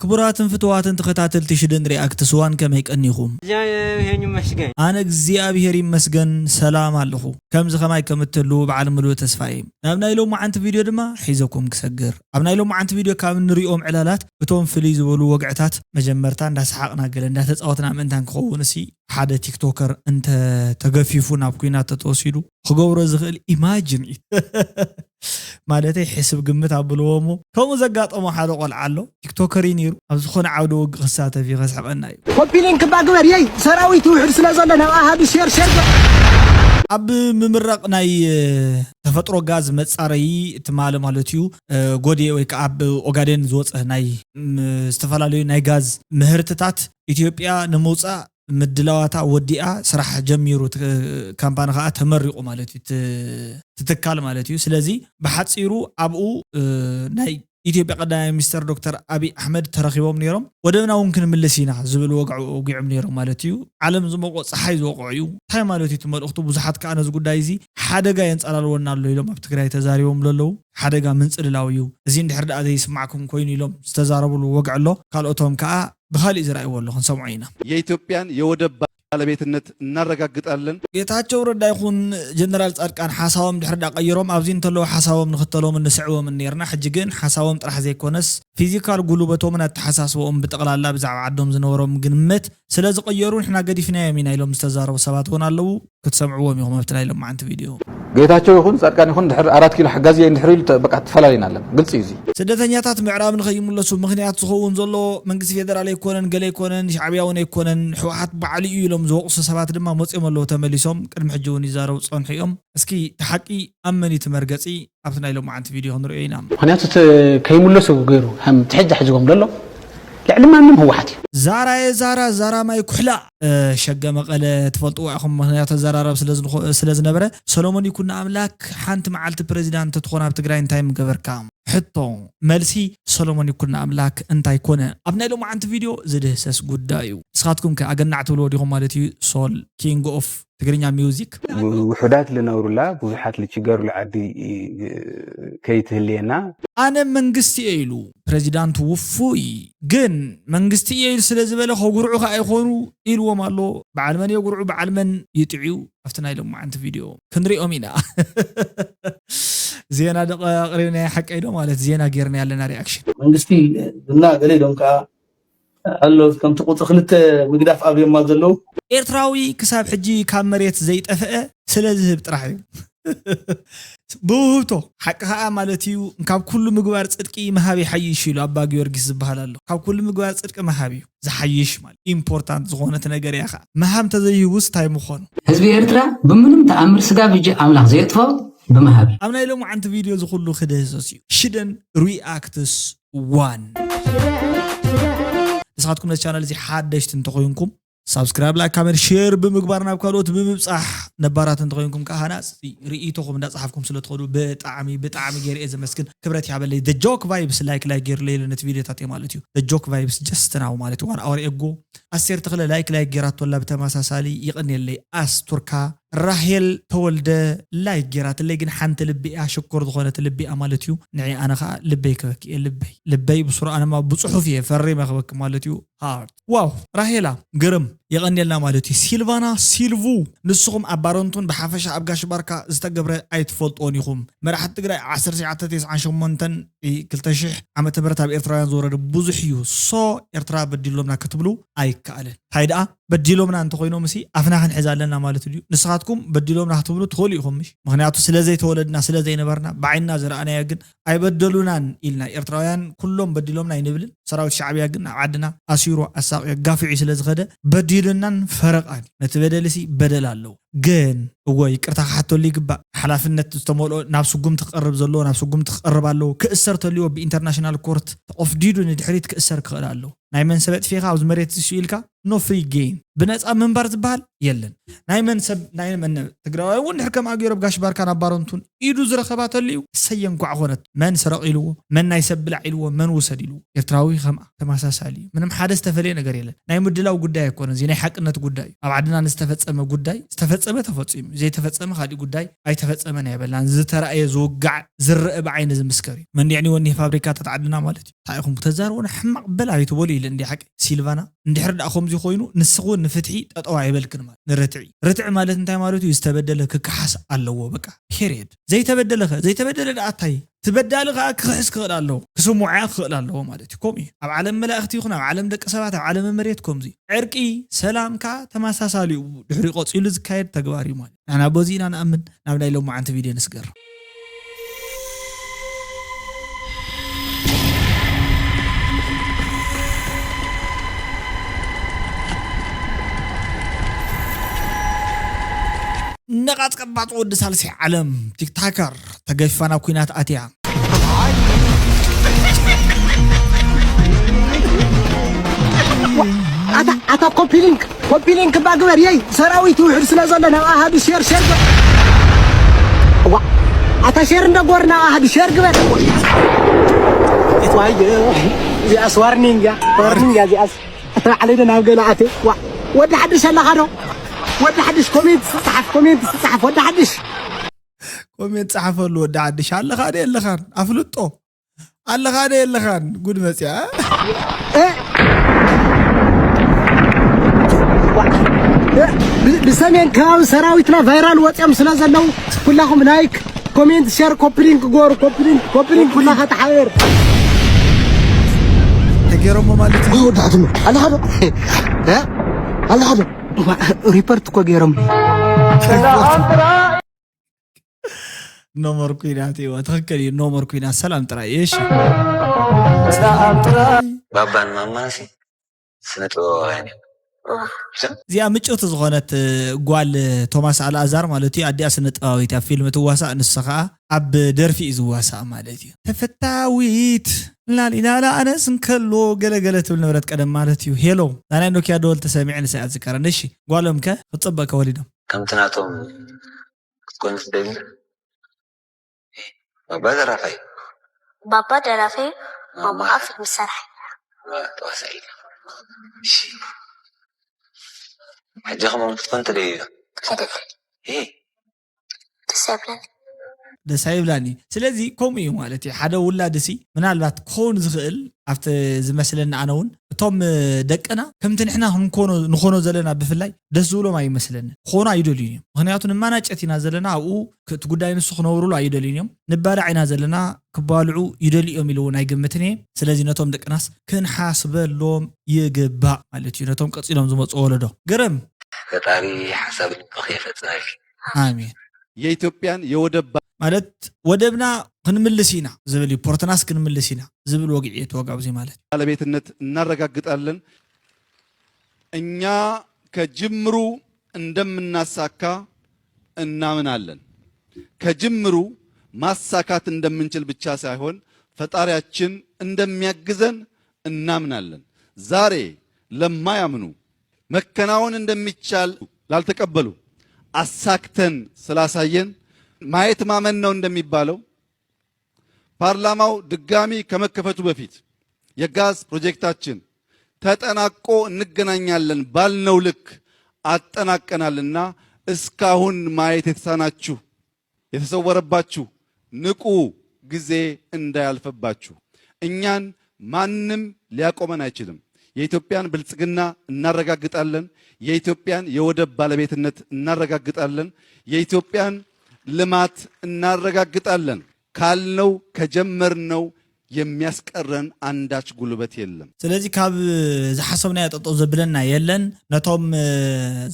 ክቡራትን ፍቱዋትን ተኸታተልቲ ሽደን ሪኣክት ስዋን ከመይ ቀኒኹም? እግዚኣብሔር ይመስገን። ኣነ እግዚኣብሔር ይመስገን ሰላም ኣለኹ። ከምዚ ከማይ ከም እትህልዉ በዓል ምሉእ ተስፋ እየ። ናብ ናይ ሎማዓንቲ ቪድዮ ድማ ሒዘኩም ክሰግር። ኣብ ናይ ሎማዓንቲ ቪድዮ ካብ እንሪኦም ዕላላት እቶም ፍልይ ዝበሉ ወግዕታት መጀመርታ እንዳሰሓቕና ገለ እንዳተጻወትና ምእንታን ክኸውን እሲ ሓደ ቲክቶከር እንተ ተገፊፉ ናብ ኲናት ተተወሲዱ ክገብሮ ዝኽእል ኢማጅን እዩ። ማለተይ ሕስብ ግምት ኣብልዎ እሞ ከምኡ ዘጋጠሞ ሓደ ቆልዓ ኣሎ። ቲክቶከር እዩ ነይሩ። ኣብ ዝኾነ ዓውደ ውግእ ክሳተፍ እዩ። ከስሕቐና እዩ። ኮፒ ሊንክ እባ ግበር የይ ሰራዊት ውሕድ ስለ ዘሎ ናብ ኣሃዱ ሼር ሼር ገ- ኣብ ምምራቕ ናይ ተፈጥሮ ጋዝ መጻረዪ ትማሊ ማለት እዩ ጎዴ ወይ ከዓ ኣብ ኦጋዴን ዝወፀ ናይ ዝተፈላለዩ ናይ ጋዝ ምህርትታት ኢትዮጵያ ንምውፃእ ምድላዋታ ወዲኣ ስራሕ ጀሚሩ ካምፓኒ ከዓ ተመሪቑ ማለት እዩ ትትካል ማለት እዩ። ስለዚ ብሓፂሩ ኣብኡ ናይ ኢትዮጵያ ቀዳማይ ሚኒስተር ዶክተር ኣብይ ኣሕመድ ተረኺቦም ነይሮም። ወደብና እውን ክንምልስ ኢና ዝብል ወግዒ ወጊዖም ነይሮም ማለት እዩ። ዓለም ዝሞቆ ፀሓይ ዝወቅዖ እዩ። እንታይ ማለት እዩ እቲ መልእኽቱ? ብዙሓት ከዓ ነዚ ጉዳይ እዚ ሓደጋ የንፀላልወና ኣሎ ኢሎም ኣብ ትግራይ ተዛሪቦም ዘለዉ። ሓደጋ ምንፅልላው እዩ። እዚ እንድሕር ደኣ ዘይስማዕኩም ኮይኑ ኢሎም ዝተዛረብሉ ወግዒ ኣሎ። ካልኦቶም ከዓ ብኻሊእ ዝረኣይዎ ኣሎ ክንሰምዖ ኢና። የኢትዮጵያን የወደብ ባለቤትነት እናረጋግጣለን። ጌታቸው ረዳ ይኹን ጀነራል ፃድቃን ሓሳቦም ድሕር ዳ ቀይሮም ኣብዚ እንተለዉ ሓሳቦም ንኽተሎምን ንስዕቦምን ነርና። ሕጂ ግን ሓሳቦም ጥራሕ ዘይኮነስ ፊዚካል ጉልበቶምን ኣተሓሳስቦኦም ብጠቕላላ ብዛዕባ ዓዶም ዝነበሮም ግምት ስለ ዝቐየሩ ንሕና ገዲፍናዮም ኢና ኢሎም ዝተዛረቡ ሰባት እውን ኣለዉ። ክትሰምዕዎም ኢኹም ኣብቲ ናይ ሎማዓንቲ ቪድዮ። ጌታቸው ይኹን ፃድቃን ይኹን ድሕር ኣራት ኪሎ ሓጋዚ እየ እንድሕር ኢሉ በቃ ተፈላለና ኣለና። ግልፂ እዩ እዚ። ስደተኛታት ምዕራብ ንኸይምለሱ ምኽንያት ዝኸውን ዘሎ መንግስቲ ፌደራል ኣይኮነን፣ ገለ ኣይኮነን፣ ሻዕብያ እውን ኣይኮነን፣ ህወሓት ባዕሉ እዩ ኢሎም ዝወቕሱ ሰባት ድማ መፂኦም ኣለዉ ተመሊሶም። ቅድሚ ሕጂ እውን ይዛረቡ ፀንሑ እዮም። እስኪ እቲ ሓቂ ኣብ መን እዩ እቲ መርገፂ? ኣብቲ ናይ ሎማዓንቲ ቪድዮ ክንሪኦ ኢና። ምኽንያቱ እቲ ከይምለሱ ገይሩ ከም ትሕጃ ሕዝጎም ዘሎ ልዕሊ ማንም ህወሓት እዩ። ዛራየ ዛራ ዛራ ማይ ኩሕላ እ፣ ሸገ መቐለ ትፈልጥዋ ኢኹም። ምኽንያቱ ኣዘራረብ ስለ ዝንኾ- ስለ ዝነበረ ሰሎሞን ይኩኖ ኣምላክ ሓንቲ መዓልቲ ፕሬዚዳንት ተትኾን ኣብ ትግራይ እንታይ ምገበርካ? ሕቶ መልሲ ሰሎሞን ይኩኖ ኣምላክ እንታይ ኮነ? ኣብ ናይ ሎማዓንቲ ቪድዮ ዝድህሰስ ጉዳይ እዩ። ንስኻትኩም ከ ኣገናዕ ትብልዎ ዲኹም ማለት እዩ? ሶል ኪንግ ኦፍ ትግርኛ ሚውዚክ ውሑዳት ልነብሩላ ብዙሓት ልችገሩላ ዓዲ ከይትህልየና። ኣነ መንግስቲ እየ ኢሉ ፕሬዚዳንት ውፉይ ግን መንግስቲ እየ ኢሉ ስለ ዝበለ ከጉርዑ ከኣ ይኾኑ ኢልዎም ኣሎ። በዓል መን የጉርዑ በዓል መን ይጥዕዩ ኣብቲ ናይ ሎማዓንቲ ቪድዮ ክንሪኦም ኢና። ዜና ደቐ ኣቕሪብናዮ ሓቀይ ዶ ማለት ዜና ጌርና ኣለና ሪኣክሽን። መንግስቲ እና ገለ ኢሎም ከዓ ኣሎ ከምቲ ቁፅሪ ክልተ ምግዳፍ ኣብዮማ ዘለዉ። ኤርትራዊ ክሳብ ሕጂ ካብ መሬት ዘይጠፍአ ስለ ዝህብ ጥራሕ እዩ። ብውህብቶ ሓቂ ከዓ ማለት እዩ። ካብ ኩሉ ምግባር ፅድቂ ምሃብ ይሓይሽ ኢሉ ኣባ ጊዮርጊስ ዝበሃል ኣሎ። ካብ ኩሉ ምግባር ፅድቂ ምሃብ እዩ ዝሓይሽ ማለት ኢምፖርታንት ዝኾነት ነገር እያ ከዓ። ምሃብ እንተዘይህቡስ እንታይ ምኾኑ? ህዝቢ ኤርትራ ብምንም ተኣምር ስጋ ብጂ ኣምላኽ ዘየጥፍኦ ብምሃብ እዩ። ኣብ ናይ ሎማዓንቲ ቪድዮ እዚ ኩሉ ክድህሰስ እዩ። ሽደን ሪኣክትስ ዋን። ንስኻትኩም ነዚ ቻናል እዚ ሓደሽቲ እንተኾይንኩም ሳብስክራይብ፣ ላይክ፣ ካሜንት፣ ሼር ብምግባር ናብ ካልኦት ብምብፃሕ ነባራት እንተኾይንኩም ከዓ ሃናፅቲ ርእይቶኹም እንዳፀሓፍኩም ስለትኸዱ ብጣዕሚ ብጣዕሚ ገይረ እየ ዘመስግን። ክብረት ይሃበለይ። The Joke Vibes ላይክ ላይክ ገይሩለይ ኢሉ ነቲ ቪድዮታት እየ ማለት እዩ። The Joke Vibes just now ማለት እዩ። ዋን ኣወር ኤጎ ኣስቴር ተኽለ ላይክ ላይክ ገይራቶላ ብተመሳሳሊ ይቕንየለይ። ኣስቱርካ ራሄል ተወልደ ላይክ ገይራትለይ ግን ሓንቲ ልቢ እያ ሽኮር ዝኾነት ልቢ እያ ማለት እዩ። ንዒ ኣነ ከዓ ልበይ ክበኪ እየ ልበይ ልበይ ብሱሩ ኣነማ ብፅሑፍ እየ ፈሪመ ክበኪ ማለት እዩ። ሃርት ዋው ራሄላ ግርም የቐንየልና ማለት እዩ። ሲልቫና ሲልቭ ንስኹም ኣብ ባረንቱን ብሓፈሻ ኣብ ጋሽ ባርካ ዝተገብረ ኣይትፈልጥዎን ኢኹም። መራሕቲ ትግራይ ዓሰርተ ትሽዓተ ተስዓን ሸሞንተን ክልተ ሽሕ ዓመተ ምህረት ኣብ ኤርትራውያን ዝወረደ ብዙሕ እዩ። ሶ ኤርትራ በዲሎምና ክትብሉ ኣይከኣልን። እንታይ ደኣ በዲሎምና እንተኾይኖም እሲ ኣፍና ክንሕዝ ኣለና ማለት ድዩ? ንስኻትኩም በዲሎምና ክትብሉ ትኽእሉ ኢኹም ምሽ? ምኽንያቱ ስለ ዘይተወለድና ስለ ዘይነበርና ብዓይንና ዝረኣናዮ ግን ኣይበደሉናን ኢልና ኤርትራውያን ኩሎም በዲሎምና ኣይንብልን። ሰራዊት ሻዕብያ ግን ኣብ ዓድና ኣሲሩ ኣሳቕዮ ጋፊዑ ስለ ዝኸደ በዲሉናን ፈረቓን ነቲ በደልሲ በደል ኣለዎ። ግን እዎ ይቅርታ ክሓተሉ ይግባእ። ሓላፍነት ዝተመልኦ ናብ ስጉምቲ ክቐርብ ዘለዎ ናብ ስጉምቲ ክቐርብ ኣለዎ። ክእሰር ተልዎ ብኢንተርናሽናል ኮርት ተቐፍዲዱ ንድሕሪት ክእሰር ክኽእል ኣለዎ። ናይ መን ሰብ ኣጥፊኻ ኣብዚ መሬት ዝስኡ ኢልካ no free game። ብነፃ ምንባር ዝበሃል የለን። ናይ መን ሰብ ናይ መን ትግራዋይ እውን ድሕር ከም ኣገይሮብ ጋሽ ባርካ ናብ ባረንቱን ኢዱ ዝረኸባተሉ እዩ። እሰየ እንኳዕ ኮነት። መን ሰረቕ ኢልዎ፣ መን ናይ ሰብ ብላዕ ኢልዎ፣ መን ውሰድ ኢልዎ። ኤርትራዊ ከምኣ ተመሳሳሊ እዩ። ምንም ሓደ ዝተፈለየ ነገር የለን። ናይ ምድላው ጉዳይ ኣይኮነ፣ እዚ ናይ ሓቅነት ጉዳይ እዩ። ኣብ ዓድና ንዝተፈጸመ ጉዳይ ዝተፈጸመ ተፈጺሙ፣ ዘይተፈጸመ ካሊእ ጉዳይ ኣይተፈጸመን ኣይበልናን። ዝተራእየ ዝውጋዕ ዝረአ ብዓይኒ ዝምስከር እዩ። መንዲዕኒ ወኒ ፋብሪካታት ዓድና ማለት እዩ። እንታይ ኢኹም ክተዛርቡና ሕማቕ በል ኣይትበሉ ኢለ እንዲ ሓቂ ሲልቫና። እንድሕር ደኣ ከምዚ ኮይኑ ንስኺ እውን ንፍትሒ ጠጠው ኣይበልክን ማለት ንርትዒ። ርትዒ ማለት እንታይ ማለት እዩ? ዝተበደለ ክከሓስ ኣለዎ በቃ ፔሪየድ። ዘይተበደለ ኸ? ዘይተበደለ ደኣ እንታይ? ትበዳሊ ከኣ ክኽሕስ ክኽእል ኣለዎ፣ ክስምዖ ክኽእል ኣለዎ ማለት እዩ። ከምኡ እዩ ኣብ ዓለም መላእኽቲ ይኹን ኣብ ዓለም ደቂ ሰባት ኣብ ዓለም መሬት ከምዚ እዩ። ዕርቂ ሰላም ከኣ ተመሳሳሊ እዩ። ድሕሪ ቀጺሉ ዝካየድ ተግባር እዩ ማለት ንሕና በዚ ኢና ንኣምን። ናብ ናይ ሎማዓንቲ ቪድዮ ንስገር። ነቓጽ ቀባጽ ወዲ ሳልሳይ ዓለም ቲክታከር ተገፊፋ ናብ ኩናት ኣትያ። ኣታ ኣታ ኮፒ ሊንክ ኮፒ ሊንክ እባ ግበር የይ ሰራዊት ውሕድ ስለ ዘሎ ናብ ኣሃዱ ሼር ሼር ግበር። ዋ ኣታ ሼር እንደ ጎር ናብ ኣሃዱ ሼር ግበር። ዋየ እዚኣስ ዋርኒንግ እያ ዋርኒንግ እያ እዚኣስ። ኣታ ባዕለይ ዶ ናብ ገለ ኣትየ ዋ ወዲ ሓድሽ ኣለኻ ዶ? ወዲ ሓድሽ ኮሜንት ጸሓፍ ኮሜንት ጸሓፍ ወዲ ሓድሽ። ኮሜንት ጸሓፈሉ ወዲ ሓድሽ ኣለኻ ዶ የለኻን ኣፍልጦ ኣለኻ ዶ የለኻን ጉድ መጽያ። እ? እ? ብ- ብሰሜን ከባቢ ሰራዊትና ቫይራል ወፅኦም ስለ ዘለዉ ኩላኹም ላይክ ኮሜንት ሸር ኮፕሊንክ ጎሩ ኮፕሊንክ ኮፕሊንክ ኩላኻ ተሓበር። ተገይሮሞ ማለት እዩ። ወዳሕትሉ ኣለኻ ዶ? እ? ኣለኻ ዶ? ሪፖርት እኮ ገይሮም። ኖመር ኩናት እይዋ ትኽክል እዩ። ኖመር ኩናት ሰላም ጥራይ እሺ። ሰላም ጥራይ። ባባን ማማሲ ስነ ጥበባውያን እዮም። እዚኣ ምጭውቲ ዝኾነት ጓል ቶማስ ኣልኣዛር ማለት እዩ። ኣዲኣ ስነ ጥበባዊት ኣብ ፊልም ትዋሳእ፣ ንሱ ኸዓ ኣብ ደርፊ እዩ ዝዋሳእ ማለት እዩ። ተፈታዊት ላሊላላ ኣነስ እንከሎ ገለገለ ትብል ነበረት ቀደም ማለት እዩ። ሄሎ ናናይ ኖኪያ ደወል ተሰሚዐ ንሳ እያ ዝዝከረኒ። እሺ ጓሎም ከ ክትፅበቅ ከ ወሊዶም ከምቲ ናቶም ክትኮኑ ትደልዩ? ባባ ደራፋይ። ባባ ደራፋይ፣ ማማ ማማ ኸዓ ፊልም ሰራሕ። ተዋሳኢ። እሺ። ሕጂ ከማን ክትኮን ትደልዩ ዶ? ኣይደልን። እ። ደስ ኣይብለኒ። ደስ ኣይብላኒ። ስለዚ ከምኡ እዩ ማለት እዩ። ሓደ ውላድሲ ምናልባት ክኸውን ዝኽእል ኣብቲ ዝመስለኒ ኣነ እውን እቶም ደቅና ከምቲ ንሕና ክንኮኖ ንኾኖ ዘለና ብፍላይ ደስ ዝብሎም ኣይመስለንን። ክኾኑ ኣይደልዩን እዮም። ምኽንያቱ ንማናጨት ኢና ዘለና፣ ኣብኡ እቲ ጉዳይ ንሱ ክነብሩሉ ኣይደልዩን እዮም። ንባላዕ ኢና ዘለና፣ ክባልዑ ይደልዩ እዮም ኢሉ እውን ኣይግምትን እየ። ስለዚ ነቶም ደቅናስ ክንሓስበሎም ይግባእ ማለት እዩ። ነቶም ቀፂሎም ዝመፁ ወለዶ። ግርም። ፈጣሪ ሓሳብ ልብኺ የፈፅመልኪ። ኣሜን። የኢትዮጵያን የወደብ ባ- ማለት ወደብና ክንምልስ ኢና ዝብል እዩ። ፖርትናስ ክንምልስ ኢና ዝብል ወግዒ እየ ተወጋብዚ ማለት እዩ። ባለቤትነት እናረጋግጣለን። እኛ ከጅምሩ እንደምናሳካ እናምናለን። ከጅምሩ ማሳካት እንደምንችል ብቻ ሳይሆን ፈጣሪያችን እንደሚያግዘን እናምናለን። ዛሬ ለማያምኑ መከናወን እንደሚቻል ላልተቀበሉ አሳክተን ስላሳየን ማየት ማመን ነው እንደሚባለው ፓርላማው ድጋሚ ከመከፈቱ በፊት የጋዝ ፕሮጀክታችን ተጠናቆ እንገናኛለን ባልነው ልክ አጠናቀናልና እስካሁን ማየት የተሳናችሁ፣ የተሰወረባችሁ ንቁ፣ ጊዜ እንዳያልፈባችሁ። እኛን ማንም ሊያቆመን አይችልም። የኢትዮጵያን ብልጽግና እናረጋግጣለን። የኢትዮጵያን የወደብ ባለቤትነት እናረጋግጣለን። የኢትዮጵያን ልማት እናረጋግጣለን። ካልነው ከጀመርነው የሚያስቀረን አንዳች ጉልበት የለም። ስለዚ ካብ ዝሓሰብናዮ ጠጠው ዘብለና የለን። ነቶም፣ እ፣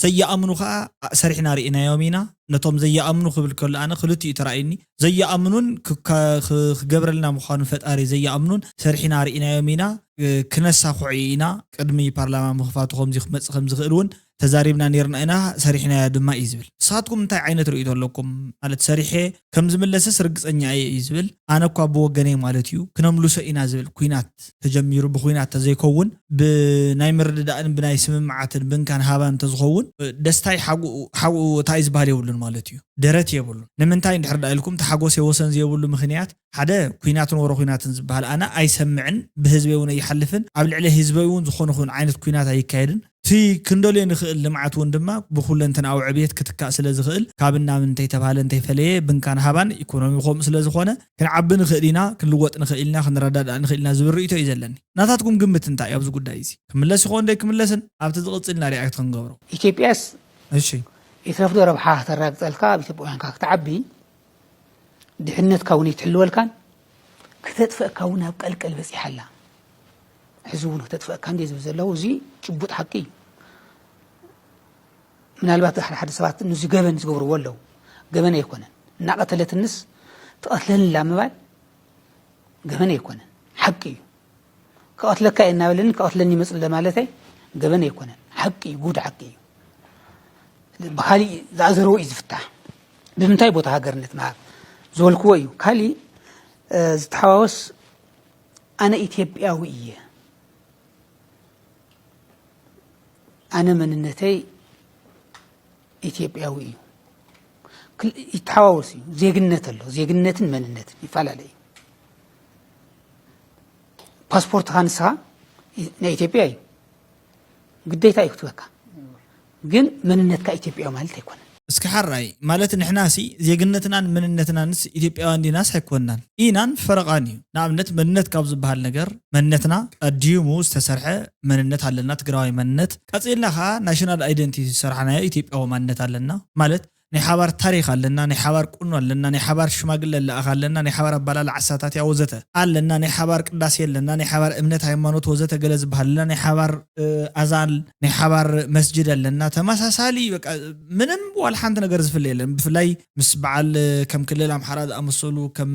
ዘይኣምኑ ከዓ ሰሪሕና ርኢናዮም ኢና። ነቶም ዘይኣምኑ ክብል ከሎ ኣነ ክልቲኡ ተራእዩኒ። ዘይኣምኑን ክ-፣ ከ-፣ ክ-፣ ክገብረልና ምዃኑ ፈጣሪ ዘይኣምኑን ሰሪሕና ርኢናዮም ኢና። እ፣ ክነሳኹዑ ኢና። ቅድሚ ፓርላማ ምኽፋቱ ከምዚ ክመጽእ ከም ዝኽእል እውን ተዛሪብና ነርና ኢና፣ ሰሪሕናዮ ድማ እዩ ዝብል። ንስኻትኩም እንታይ ዓይነት ርእይቶ ኣለኩም? ማለት ሰሪሐ ከም ዝምለስስ ርግጸኛ እየ እዩ ዝብል። ኣነ እኳ ብወገነይ ማለት እዩ ክነምልሶ ኢና ዝብል ኩናት ተጀሚሩ ብኩናት ተዘይከውን ብናይ ምርድዳእን ብናይ ስምምዓትን ብንካን ሃባን እንተዝኸውን ደስታይ ሓጉኡ እንታይ ዝበሃል የብሉን ማለት እዩ። ደረት የብሉን። ንምንታይ እንድሕር ዳ ኢልኩም ተሓጎስ የወሰን ዘየብሉ ምክንያት ሓደ ኩናትን ወረ ኩናትን ዝበሃል ኣነ ኣይሰምዕን፣ ብህዝበይ እውን ኣይሓልፍን፣ ኣብ ልዕሊ ህዝበይ እውን ዝኾነ ይኹን ዓይነት ኩናት ኣይካየድን። እቲ ክንደልዮ ንኽእል ልምዓት እውን ድማ ብኩለንተናዊ ዕብየት ክትካእ ስለ ዝኽእል ካብን ናብን እንተይተባህለ እንተይፈለየ ብንካን ሃባን ኢኮኖሚ ከምኡ ስለ ዝኾነ ክንዓቢ ንኽእል ኢና፣ ክንልወጥ ንኽእል ኢና፣ ክንረዳዳእ ንኽእል ኢና ዝብል ርእይቶ እዩ ዘለኒ። ናታትኩም ግምት እንታይ እዩ ኣብዚ ጉዳይ እዚ? ክምለስ ይኾን ደይ ክምለስን ኣብቲ ዝቕፅልና ሪኣክት ክንገብሮ። ኢትዮጵያስ እሺ። ይትረፍዶ ረብሓ ከተራግፀልካ ኣብ ኢትዮጵያውያንካ ክትዓቢ ድሕነትካ እውን ይትሕልወልካን ክተጥፈእካ እውን ኣብ ቀልቀል በፂሓ ኣላ። ሕዚ እውን ክተጥፈእካ እንዴ ዝብል ዘለዉ እዚ ጭቡጥ ሓቂ እዩ። ምናልባት ሓደ ሓደ ሰባት ንዚ ገበን ዝገብርዎ ኣለዉ። ገበን ኣይኮነን። እናቐተለትንስ ትቐትለኒ ላ ምባል ገበን ኣይኮነን። ሓቂ እዩ። ክቐትለካ እየ እናበለኒ ክቐትለኒ ይመፅእ ኣሎ ማለተይ ገበን ኣይኮነን። ሓቂ እዩ። ጉድ ሓቂ እዩ። ብካሊእ ዝኣዘረዎ እዩ ዝፍታሕ። ብምንታይ ቦታ ሃገርነት ምሃብ ዝበልክዎ እዩ። ካሊእ ዝተሓዋወስ ኣነ ኢትዮጵያዊ እየ፣ ኣነ መንነተይ ኢትዮጵያዊ እዩ። ይተሓዋወስ እዩ። ዜግነት ኣሎ። ዜግነትን መንነትን ይፈላለ እዩ። ፓስፖርትኻ ንስኻ ናይ ኢትዮጵያ እዩ። ግዴታ እዩ ክትበካ። ግን መንነትካ ኢትዮጵያዊ ማለት ኣይኮነን። እስኪ ሓራይ ማለት ንሕና ሲ ዜግነትናን መንነትናንስ ኢትዮጵያውያን ዲናስ ኣይኮንናን ኢናን ፈረቓን እዩ። ንኣብነት መንነት ካብ ዝበሃል ነገር መንነትና ቀዲሙ ዝተሰርሐ መንነት ኣለና፣ ትግራዋይ መንነት። ቀፂልና ከዓ ናሽናል ኣይደንቲቲ ዝሰራሕናዮ ኢትዮጵያዊ ማንነት ኣለና ማለት ናይ ሓባር ታሪኽ ኣለና፣ ናይ ሓባር ቁኖ ኣለና፣ ናይ ሓባር ሽማግለ ለኣኽ ኣለና፣ ናይ ሓባር ኣባላልዓ ኣሳታትያ ወዘተ ኣለና፣ ናይ ሓባር ቅዳሴ ኣለና፣ ናይ ሓባር እምነት ሃይማኖት ወዘተ ገለ ዝበሃል ኣለና፣ ናይ ሓባር ኣዛን ናይ ሓባር መስጅድ ኣለና ተመሳሳሊ በቃ ምንም ዋላ ሓንቲ ነገር ዝፍለ የለን። ብፍላይ ምስ በዓል ከም ክልል ኣምሓራ ዝኣመሰሉ ከም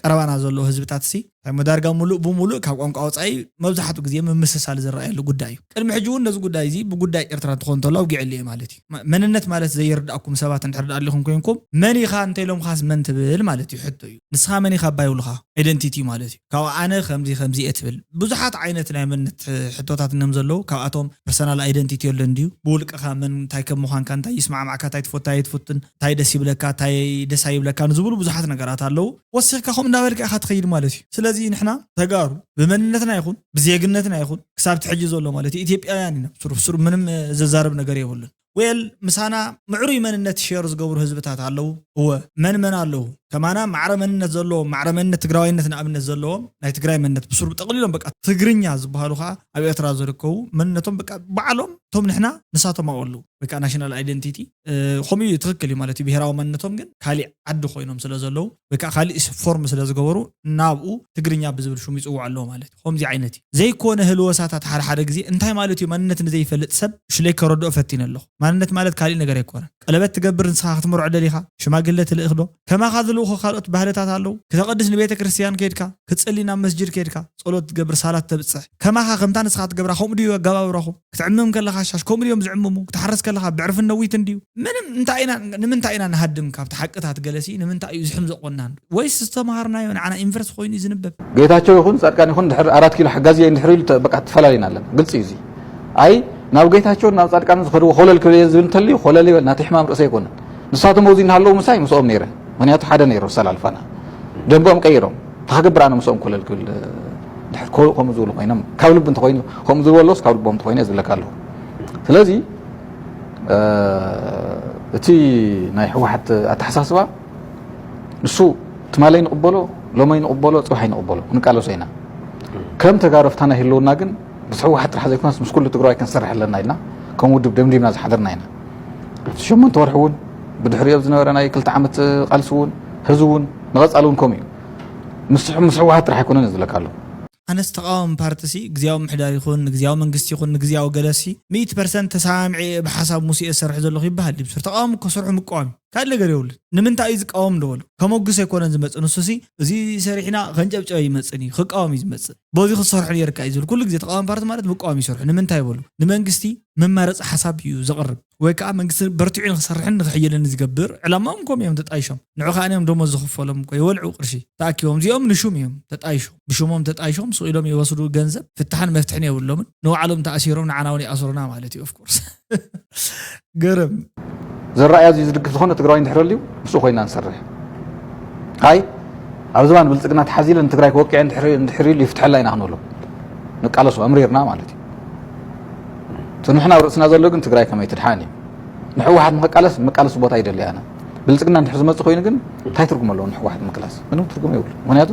ቀረባና ዘለዉ ህዝብታት ሲ ዳርጋ ሙሉእ ብሙሉእ ካብ ቋንቋ ወፃኢ መብዛሕትኡ ግዜ ምምስሳል ዝረኣየሉ ጉዳይ እዩ። ቅድሚ ሕጂ እውን ነዚ ጉዳይ እዚ ብጉዳይ ኤርትራ እንትኾን እንተሎ ኣውጊዐሉ እየ ማለት እዩ። መንነት ማለት ዘይርድኣኩም ሰባት እንድሕር ደኣ ኣሊኹም ኮይንኩም መን ኢኻ እንተኢሎምኻስ መን ትብል ማለት እዩ ሕቶ እዩ። ንስኻ መን ኢኻ እባ ይብሉኻ። ኣይደንቲቲ ማለት እዩ። ካብ ኣነ ከምዚ ከምዚ እየ ትብል ብዙሓት ዓይነት ናይ መንነት ሕቶታት እነም ዘለዉ ካብኣቶም ፐርሰናል ኣይደንቲቲ ኣሎ እንድዩ ብውልቅኻ መን እንታይ ከም ምዃንካ እንታይ ይስማዕማዕካ እንታይ ትፈቱ እንታይ ትፍትን እንታይ ደስ ይብለካ እንታይ ደስ ኣይብለካ ንዝብሉ ብዙሓት ነገራት ኣለዉ። ወሲኽካ ከምኡ እንዳበልካ ኢኻ ትኸይድ ማለት እዩ። ስለዚ ንሕና ተጋሩ ብመንነትና ይኹን ብዜግነትና ይኹን ክሳብ ትሕጂ ዘሎ ማለት እዩ ኢትዮጵያውያን ኢና። ብስሩ ብስሩ ምንም ዘዛርብ ነገር የብሉን። ዌል ምሳና ምዕሩይ መንነት ሸር ዝገብሩ ህዝብታት ኣለዉ። እወ መን መን ኣለዉ? ከማና ማዕረ መንነት ዘለዎም ማዕረ መንነት ትግራዋይነት ንኣብነት ዘለዎም ናይ ትግራይ መንነት ብስሩ ብጠቕሊሎም በቃ ትግርኛ ዝበሃሉ ከዓ ኣብ ኤርትራ ዝርከቡ መንነቶም በቃ ባዕሎም እቶም ንሕና ንሳቶም ኣብኡ ኣለዉ። ወይ ከዓ ናሽናል ኣይደንቲቲ ከምኡ እዩ ትኽክል እዩ ማለት እዩ። ብሄራዊ ማንነቶም ግን ካሊእ ዓዲ ኮይኖም ስለ ዘለዉ ወይ ከዓ ካሊእ ፎርም ስለ ዝገበሩ ናብኡ ትግርኛ ብዝብል ሽሙ ይፅውዑ ኣለዉ ማለት እዩ። ከምዚ ዓይነት እዩ ዘይኮነ ህልወሳታት ሓደ ሓደ ግዜ እንታይ ማለት እዩ ማንነት ንዘይፈልጥ ሰብ ሽለይ ከረድኦ ፈቲነ ኣለኹ። ማንነት ማለት ካሊእ ነገር ኣይኮነን። ቀለበት ትገብር ንስኻ ክትምርዖ ደሊኻ ሽማግለ ትልእኽ ዶ? ከማኻ ዝልእኹ ካልኦት ባህልታት ኣለዉ። ክተቐድስ ንቤተ ክርስትያን ከይድካ ክትፅሊ ናብ መስጅድ ከይድካ ጸሎት ትገብር ሳላት ተብጽሕ ከማኻ ከምታ ንስኻ ትገብራ ከምኡ ድዩ ኣገባብራኹም? ክትዕምም ከለኻ ሻሽ ከምኡ ድዮም ዝዕምሙ? ክትሓርስ ከለኻ ብዕርፍን ነዊትን ድዩ? ምንም እንታይ ኢና ንምንታይ ኢና ንሃድም ካብቲ ሓቅታት ገለሲ ንምንታይ እዩ ዝሕም ዘቆናን ወይስ ዝተምሃርናዮ ንዓና ኢንቨርስ ኮይኑ እዩ ዝንበብ? ጌታቸው ይኹን ጻድቃን ይኹን ድሕር ኣራት ኪሎ ሓጋዚ እንድሕር ኢሉ በቃ ተፈላለዩና ኣለና ግልጺ እዩ እዚ ኣይ ናብ ጌታቸውን ናብ ጻድቃንን ዝኸድዎ ኮለል ክብል እየ ዝብል እንተልዩ ኮለል ይበል ናተይ ሕማም ርእሰ ኣይኮነን ንሳቶም ኣብዚ እናሃለዉ ምሳይ ምስኦም ነይረ ምክንያቱ ሓደ ነይሩ ኣሰላልፋና ደንቦም ቀይሮም ተኸገብር ኣነ ምስኦም ኮለል ክብል ድሕር ከምኡ ዝብሉ ኮይኖም ካብ ልቢ እንተኮይኑ ከምኡ ዝብሉ ኣለውስ ካብ ልቦም እንተኮይኑ እየ ዝብለካ ኣለኹ ስለዚ እቲ ናይ ህወሓት ኣተሓሳስባ ንሱ ትማለይ ንቕበሎ ሎመይ ንቕበሎ ፅባሕ ኣይንቕበሎ ክንቃለሶ ኢና ከም ተጋሩ ፍታና ይህልውና ግን ምስ ህወሓት ጥራሕ ዘይኮነስ ምስ ኩሉ ትግራዋይ ክንሰርሕ ኣለና ኢልና ከም ውድብ ደምዲምና ዝሓደርና ኢና ኣብቲ ሸሞንተ ወርሒ እውን ብድሕሪኡ ኣብ ዝነበረ ናይ ክልተ ዓመት ቃልሲ እውን ህዚ እውን ንቐፃሊ እውን ከምኡ እዩ ምስ ህወሓት ጥራሕ ኣይኮነን ዝብለካ ኣለኹ ኣነስ ተቃዋሚ ፓርቲሲ ግዝያዊ ምሕዳር ይኹን ንግዝያዊ መንግስቲ ይኹን ንግዝያዊ ገለሲ ሚእቲ ፐርሰንት ተሰማሚዐ እየ ብሓሳብ ሙሴ እሰርሕ ዘለኹ ይበሃል ድዩ ብሱር ተቃዋሚ እኮ ስርሑ ምቅዋም እዩ ካልእ ነገር የብሉን። ንምንታይ እዩ ዝቃወም ዶ በሉ? ከመጉስ ኣይኮነን ዝመጽእ። ንሱ ሲ እዚ ሰሪሕና ከንጨብጨበ ይመጽእን እዩ፣ ክቃወም እዩ ዝመጽእ። በዚ ክትሰርሑ ነይርካ እዩ ዝብል። ኩሉ ግዜ ተቃዋሚ ፓርቲ ማለት ምቃወም ይሰርሑ። ንምንታይ በሉ? ንመንግስቲ መማረፂ ሓሳብ እዩ ዘቕርብ፣ ወይ ከዓ መንግስቲ በርቲዑ ንክሰርሕን ንክሕይልን ዝገብር። ዕላማኦም ከምኡ እዮም ተጣይሾም። ንዑ ከዓ እዮም ደሞዝ ዝኽፈሎም እኮ፣ ይበልዑ ቅርሺ ተኣኪቦም። እዚኦም ንሹም እዮም ተጣይሾም፣ ብሽሞም ተጣይሾም ስቕ ኢሎም ይወስዱ ገንዘብ። ፍታሕን መፍትሕን የብሎምን። ንባዕሎም ተኣሲሮም ንዓና እውን ይኣስሩና ማለት እዩ። ኦፍኮርስ ገረም። ዝረኣይ ኣዝዩ ዝድግፍ ዝኾነ ትግራዋይ እንድሕር ኣልዩ ምስኡ ኮይና ንሰርሕ። ኣይ ኣብ ዝባን ብልፅግና ተሓዚለ ንትግራይ ክወቅዐ እንድሕር ኢሉ ይፍትሐላ ኢና ክንብሎ ንቃለሶ ኣምሪርና ማለት እዩ። እቲ ንሕና ኣብ ርእስና ዘሎ ግን ትግራይ ከመይ ትድሓን እዩ። ንሕወሓት ንክቃለስ መቃለሲ ቦታ ይደሊ ኣነ። ብልፅግና እንድሕር ዝመፅእ ኮይኑ ግን እንታይ ትርጉም ኣለዎ ንሕወሓት ምቅላስ? ምንም ትርጉም የብሉ። ምክንያቱ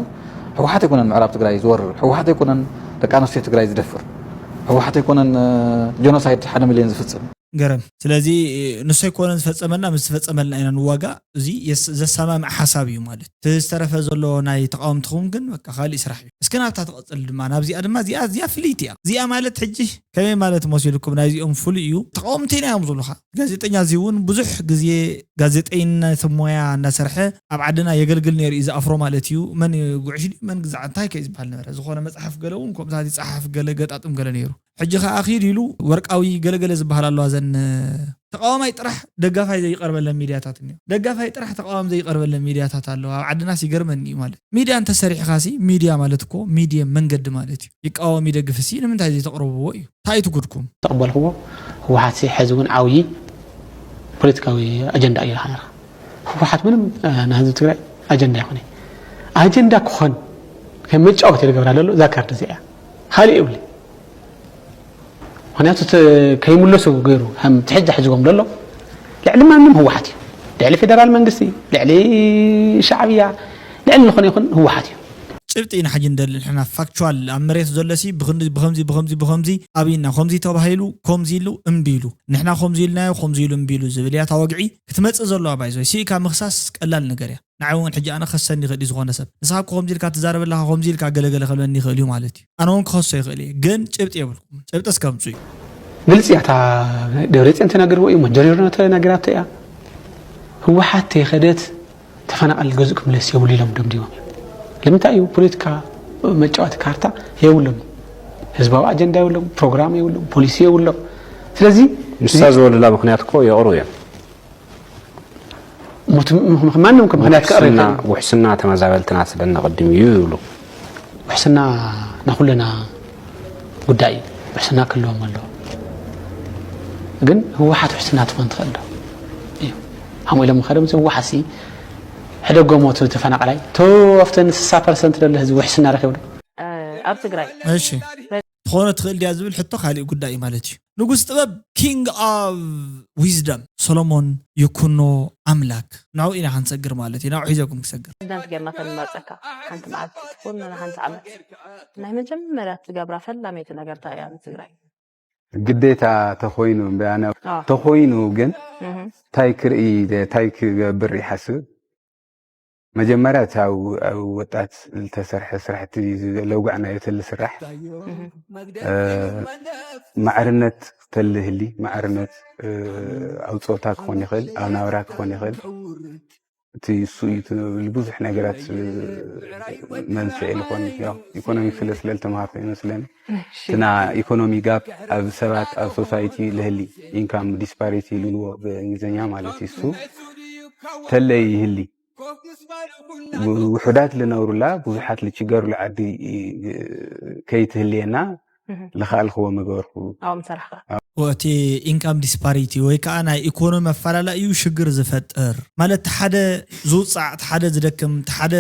ህወሓት ኣይኮነን ምዕራብ ትግራይ ዝወርር፣ ህወሓት ኣይኮነን ደቂ ኣንስትዮ ትግራይ ዝደፍር፣ ህወሓት ኣይኮነን ጀኖሳይድ ሓደ ሚልዮን ዝፍፅም። ገረም። ስለዚ ንሱ ኣይኮነን ዝፈፀመልና፣ ምስ ዝፈፀመልና ኢና ንዋጋ። እዚ የስ- ዘሰማምዕ ሓሳብ እዩ ማለት። እቲ ዝተረፈ ዘሎ ናይ ተቃወምትኹም ግን በቃ ካሊእ ስራሕ እዩ። እስኪ ናብታ ትቐፅል ድማ፣ ናብዚኣ ድማ፣ እዚኣ እዚኣ ፍልይቲ እያ። እዚኣ ማለት ሕጂ ከመይ ማለት መሲልኩም? ናይዚኦም ፍሉይ እዩ። ተቃወምቲ ኢና እዮም ዝብሉኻ። ጋዜጠኛ እዚ እውን ብዙሕ ግዜ ጋዜጠይነት ሞያ እናሰርሐ ኣብ ዓድና የገልግል ነይሩ እዩ። ዝኣፍሮ ማለት እዩ። መን ጉዕሽ ድዩ መን ግዛዕ እንታይ ከ ዝበሃል ነበረ። ዝኾነ መፅሓፍ ገለ እውን ከምታት ይፀሓፍ ገለ ገጣጥም ገለ ነይሩ። ሕጂ ከዓ ኪድ ኢሉ ወርቃዊ ገለገለ ዝበሃል ኣለዋ። ዘን ተቃዋማይ ጥራሕ ደጋፋይ ዘይቀርበለን ሚድያታት እኒኦ። ደጋፋይ ጥራሕ ተቃዋሚ ዘይቀርበለን ሚድያታት ኣለዋ። ኣብ ዓድናስ ይገርመኒ እዩ ማለት። ሚድያ እንተሰሪሕኻሲ፣ ሚድያ ማለት እኮ ሚድየም መንገዲ ማለት እዩ። ይቃወም ይደግፍሲ ንምንታይ ዘይተቅርብዎ እዩ? እንታይ እዩ እቲ ጉድኩም? ተቐበልክዎ። ህወሓት ሲ ሕዚ እውን ዓብዪ ፖለቲካዊ ኣጀንዳ እዩ ኢልካ ነርካ። ህወሓት ምንም ንህዝቢ ትግራይ ኣጀንዳ ይኾነ ኣጀንዳ ክኾን ከም መጫወት ኢለ ገብራ ዘሎ እዛ ካርድ እዚኣ እያ። ካልእ የብለይ። ምክንያቱ እቲ ከይምለሱ ገይሩ ከም ትሕጃ ሒዝዎም ዘሎ ልዕሊ ማንም ህወሓት እዩ። ልዕሊ ፌደራል መንግስቲ፣ ልዕሊ ሻዕብያ፣ ልዕሊ ዝኾነ ይኹን ህወሓት እዩ። ጭብጢ ኢና ሕጂ ንደሊ ንሕና ፋክቹዋል ኣብ መሬት ዘሎሲ ብክንዲ ብከምዚ ብከምዚ ብከምዚ ኣብይና ከምዚ ተባሂሉ ከምዚ ኢሉ እምቢ ኢሉ ንሕና ከምዚ ኢልናዮ ከምዚ ኢሉ እምቢ ኢሉ ዝብል እያ እታ ወግዒ ክትመፅእ ዘለዋ ባይዞይ ስኢካ ምክሳስ ቀላል ነገር እያ ንዓይ እውን ሕጂ ኣነ ከሰኒ ይኽእል እዩ ዝኾነ ሰብ ንስኻ እኮ ከምዚ ኢልካ ትዛረብ ኣለኻ ከምዚ ኢልካ ገለገለ ከብለኒ ይኽእል እዩ ማለት እዩ ኣነ እውን ክኸሶ ይኽእል እየ ግን ጭብጢ የብልኩም ጭብጢ እስከምፁ እዩ ግልፂ እያ እታ ደብረፅዮን ተናገርዎ እዩ መንጀሪኖ ተናገራቶ እያ ህወሓት ተይኸደት ተፈናቐል ገዝኡ ክምለስ የብሉ ኢሎም ደምዲሞም እዮም። ንምንታይ እዩ ፖለቲካ መጫወቲ ካርታ የብሎም። ህዝባዊ ኣጀንዳ የብሎም፣ ፕሮግራም የብሎም፣ ፖሊሲ የብሎም። ስለዚ ንሳ ዝበሉላ ምክንያት እኮ የቕሩ እዮም። ማንም እኮ ምክንያት ከቕርብ ይኽእል። ውሕስና ተመዛበልትና ስለ ነቐድም እዩ ይብሉ። ውሕስና ናይ ኩልና ጉዳይ እዩ። ውሕስና ክህልዎም ኣለዎ። ግን ህወሓት ውሕስና ትኾን ትኽእል ዶ? እዩ። ከምኡ ኢሎም ከደም ህወሓት ሲ ሕደጎሞ እቲ ተፈናቃላይ ቶ ኣብተን ስሳ ፐርሰንት ደለ ህዝቢ ውሕስና ረኪቡ ዶ? ኣብ ትግራይ እሺ ትኾነ ትኽእል ድያ ዝብል ሕቶ ካሊእ ጉዳይ እዩ ማለት እዩ። ንጉስ ጥበብ king of wisdom ሰሎሞን ይኩኖ ኣምላክ ናብኡ ኢና ክንሰግር ማለት እዩ ናብኡ ሒዘኩም ክሰግር ፕሬዚዳንት ጌርና ተንመርፀካ ሓንቲ መዓልቲ ትኹን ሓንቲ ዓመት ናይ መጀመርያ ትገብራ ፈላመይቲ ነገር እንታይ እያ ንትግራይ ግዴታ ተኾይኑ ብኣነ ተኾይኑ ግን እንታይ ክርኢ እንታይ ክገብር ይሓስብ መጀመርያ እቲ ኣብ ወጣት ዝተሰርሐ ስራሕቲ ለውጋዕናዮ ተሊ ስራሕ ማዕርነት ተሊ ህሊ ማዕርነት ኣብ ፆታ ክኾን ይኽእል ኣብ ናብራ ክኾን ይኽእል እቲ እሱ እዩ ትብል ብዙሕ ነገራት መንስኤ ዝኾን ኢኮኖሚ ስለ ስለልተምሃርኩ ይመስለኒ እና ኢኮኖሚ ጋፕ ኣብ ሰባት ኣብ ሶሳይቲ ልህሊ ኢንካም ዲስፓሪቲ ይልዎ ብእንግሊዝኛ ማለት እዩ እሱ ተለይ ይህሊ ውሑዳት ልነብሩላ ብዙሓት ልችገሩላ ዓዲ ከይትህልየና ልኸኣልክዎ ምገበርኩ ኣብኡ ምሰራሕካ እቲ income disparity ወይ ከዓ ናይ ኢኮኖሚ ኣፈላለዩ ሽግር ዝፈጥር ማለት ሓደ ዝውፃዕ ሓደ ዝደክም ሓደ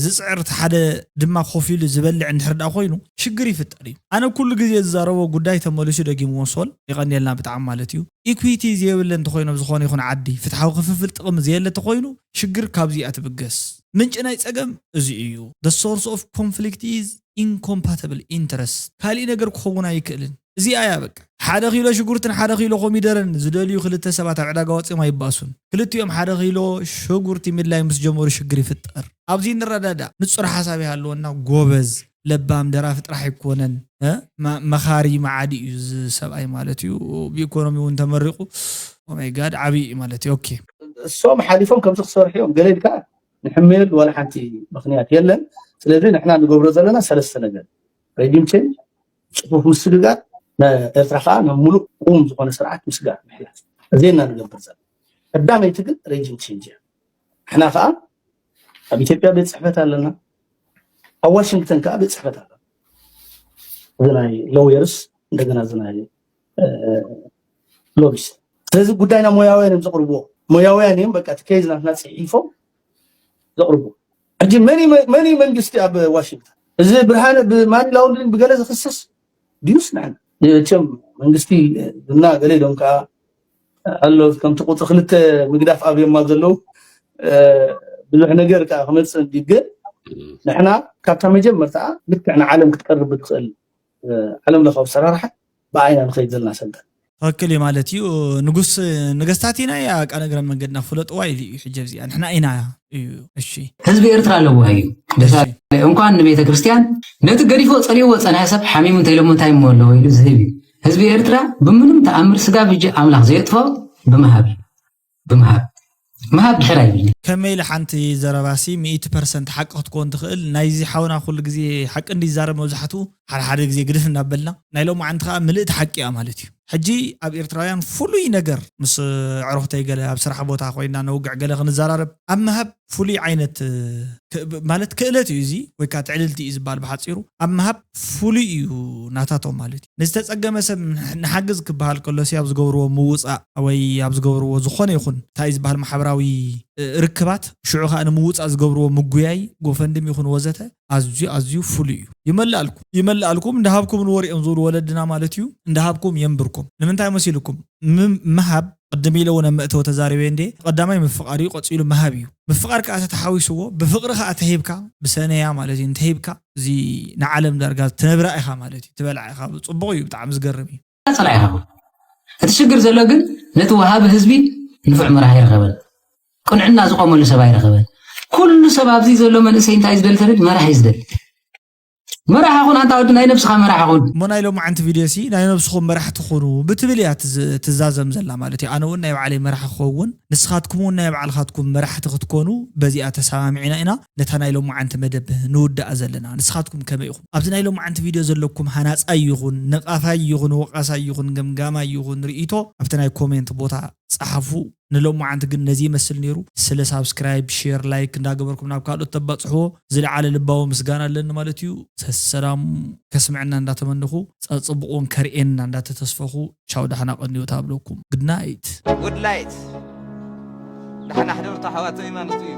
ዝፅዕር ሓደ ድማ ኮፍ ኢሉ ዝበልዕ እንድሕር ዳ ኮይኑ ሽግር ይፍጠር እዩ ኣነ ኩሉ ግዜ ዝዛረቦ ጉዳይ ተመሊሱ ደጊምዎ ሶል ይቀንየልና ብጣዕሚ ማለት እዩ equity ዘየብለ እንተኮይኑ ኣብ ዝኾነ ይኹን ዓዲ ፍትሓዊ ክፍፍል ጥቕሚ ዘየለ እንተኮይኑ ሽግር ካብዚኣ ትብገስ ምንጪ ናይ ፀገም እዚ እዩ the source of conflict is incompatible interest ካሊእ ነገር ክኸውን ኣይክእልን እዚኣ እያ በቃ ሓደ ኪሎ ሽጉርትን ሓደ ኪሎ ኮሚደረን ዝደልዩ ክልተ ሰባት ኣብ ዕዳጋ ወፂኦም ኣይባሱን ክልቲኦም ሓደ ኪሎ ሽጉርቲ ምድላይ ምስ ጀመሩ ሽግር ይፍጠር ኣብዚ ንረዳዳእ ንፁር ሓሳብ ይሃለወና ጎበዝ ለባም ደራፊ ጥራሕ ኣይኮነን መኻሪ መዓዲ እዩ እዚ ሰብኣይ ማለት እዩ ብኢኮኖሚ እውን ተመሪቁ ኦማይ ጋድ ዓብዪ እዩ ማለት እዩ ኦኬ እሶም ሓሊፎም ከምዚ ክሰርሑ እዮም ገለ ኢልካ ንሕመየሉ ዋላ ሓንቲ ምኽንያት የለን። ስለዚ ንሕና ንገብሮ ዘለና ሰለስተ ነገር፣ ሬጂም ቼንጅ፣ ፅፉፍ ምስግጋር፣ ኤርትራ ከዓ ናብ ሙሉእ ቁም ዝኾነ ስርዓት ምስጋር ምሕላፍ። እዚና ንገብር ዘለና ቀዳመይቲ ግን ሬጂም ቼንጅ እያ። ንሕና ከዓ ኣብ ኢትዮጵያ ቤት ፅሕፈት ኣለና፣ ኣብ ዋሽንግተን ከዓ ቤት ፅሕፈት ኣለና። እዚ ናይ ሎየርስ እንደገና እዚ ናይ ሎቢስ። ስለዚ ጉዳይና ሞያውያን እዮም ዘቕርብዎ። ሞያውያን እዮም በቃ እቲ ኬዝ ናትና ፅሒፎም ዘቕርብዎ። ሕጂ መን እዩ መንግስቲ ኣብ ዋሽንግተን? እዚ ብርሃነ ብማኒ ላውንድሪንግ ብገለ ዝኽሰስ ድዩስ ንዓና? እቸም መንግስቲ እና ገለ ኢሎም ከዓ ኣሎ ከምቲ ቁፅሪ ክልተ ምግዳፍ ኣብዮማ ዘለዉ ብዙሕ ነገር ከዓ ክመፅእ እንዲ ግን ንሕና ካብታ መጀመርታ ልክዕ ንዓለም ክትቀርብ ብትኽእል ዓለም ለኻዊ ኣሰራርሓ ብኣይና ንኸይድ ዘለና ሰልጠን ትክክል እዩ ማለት እዩ። ንጉስ ነገስታት ኢና ያ ቃል እግረ መንገድና ፍለጥዋ ኢሉ እዩ። ሕጂ ኣብዚኣ ንሕና ኢና እዩ። እሺ ህዝቢ ኤርትራ ኣለዋ እዩ። ደሳ እንኳን ንቤተ ክርስቲያን ነቲ ገዲፎ ጸሊዎ ጸናሒ ሰብ ሓሚሙ እንተኢሎሞ እንታይ እሞ ኣለዎ ኢሉ ዝህብ እዩ። ህዝቢ ኤርትራ ብምንም ተኣምር ስጋ ብጂ ኣምላኽ ዘየጥፎ ብምሃብ እዩ። ብምሃብ ምሃብ ድሕር ኣይብልን። ከመይ ኢለ ሓንቲ ዘረባሲ ሚእቲ ፐርሰንት ሓቂ ክትኮን ትኽእል? ናይዚ ሓውና ኩሉ ግዜ ሓቂ እንዲ ይዛረብ መብዛሕትኡ ሓደ ሓደ ግዜ ግድፍ እናበልና ናይ ሎማዓንቲ ከዓ ምልእቲ ሓቂ እያ ማለት እዩ። ሕጂ ኣብ ኤርትራውያን ፍሉይ ነገር ምስ ኣዕሩኽተይ ገለ ኣብ ስራሕ ቦታ ኮይና ነውግዕ ገለ ክንዘራረብ ኣብ ምሃብ ፍሉይ ዓይነት ማለት ክእለት እዩ እዚ ወይ ከዓ ትዕልልቲ እዩ ዝበሃል ብሓፂሩ ኣብ ምሃብ ፍሉይ እዩ ናታቶም ማለት እዩ። ንዝተፀገመ ሰብ ንሓግዝ ክበሃል ከሎሲ ኣብ ዝገብርዎ ምውፃእ ወይ ኣብ ዝገብርዎ ዝኾነ ይኹን እንታይ ዝበሃል ማሕበራዊ ርክባት ሽዑ ከዓ ንምውፃእ ዝገብርዎ ምጉያይ ጎፈንድም ይኹን ወዘተ ኣዝዩ ኣዝዩ ፍሉይ እዩ። ይመላልኩም ይመላልኩም እንዳሃብኩም ንወሪኦም ዝብሉ ወለድና ማለት እዩ። እንዳሃብኩም የንብርኩም ንምንታይ መሲልኩም ምሃብ ቅድም ኢለ እውን ኣብ መእተዊ ተዛሪበ እንዴ ቀዳማይ ምፍቃር እዩ ቀፂሉ ምሃብ እዩ። ምፍቃር ከዓ ተተሓዊስዎ ብፍቅሪ ከዓ ተሂብካ ብሰነያ ማለት እዩ እንተሂብካ እዚ ንዓለም ዳርጋ ትነብራ ኢኻ ማለት እዩ ትበልዓ ኢኻ። ፅቡቅ እዩ ብጣዕሚ ዝገርም እዩ። ጸላኢ ሃቡ። እቲ ሽግር ዘሎ ግን ነቲ ወሃቢ ህዝቢ ንፉዕ መራሕ ኣይረኸበን። ቅንዕና ዝቆመሉ ሰብ ኣይረኸበን። ኩሉ ሰብ ኣብዚ ዘሎ መንእሰይ እንታይ ዝደሊ ተብል መራሕ እዩ ዝደሊ። መራሕ ኣኹን ኣንታ ወዲ ናይ ነብስኻ መራሕ ኣኹን። እሞ ናይ ሎማዓንቲ ቪድዮ ሲ ናይ ነብስኹም መራሕቲ ኩኑ ብትብል እያ ትዝ- ትዛዘም ዘላ ማለት እዩ። ኣነ እውን ናይ ባዕለይ መራሕ ክኸውን ንስኻትኩም እውን ናይ ባዕልኻትኩም መራሕቲ ክትኮኑ በዚኣ ተሰማሚዕና ኢና ነታ ናይ ሎማዓንቲ መደብ ንውዳኣ ዘለና። ንስኻትኩም ከመይ ኢኹም? ኣብዚ ናይ ሎማዓንቲ ቪድዮ ዘለኩም ሃናጻይ ይኹን ነቓፋይ ይኹን ወቓሳይ ይኹን ገምጋማይ ይኹን ርእይቶ ኣብቲ ናይ ኮሜንት ቦታ ጸሓፉ። ንሎማዓንቲ ግን ነዚ ይመስል ነይሩ። ስለ ሳብስክራይብ፣ ሼር፣ ላይክ እንዳገበርኩም ናብ ካልኦት ተባጽሕዎ ዝለዓለ ልባዊ ምስጋና ኣለኒ ማለት እዩ። ሰሰላም ከስምዐና እንዳተመነኹ ጸጽብቑን ከርእየና እንዳተተስፈኹ ቻው ዳሕና ቀንዩ ታብለኩም። Good night። Good night። ዳሕና ሕደሩ ኣሕዋተይ ማለት እዩ።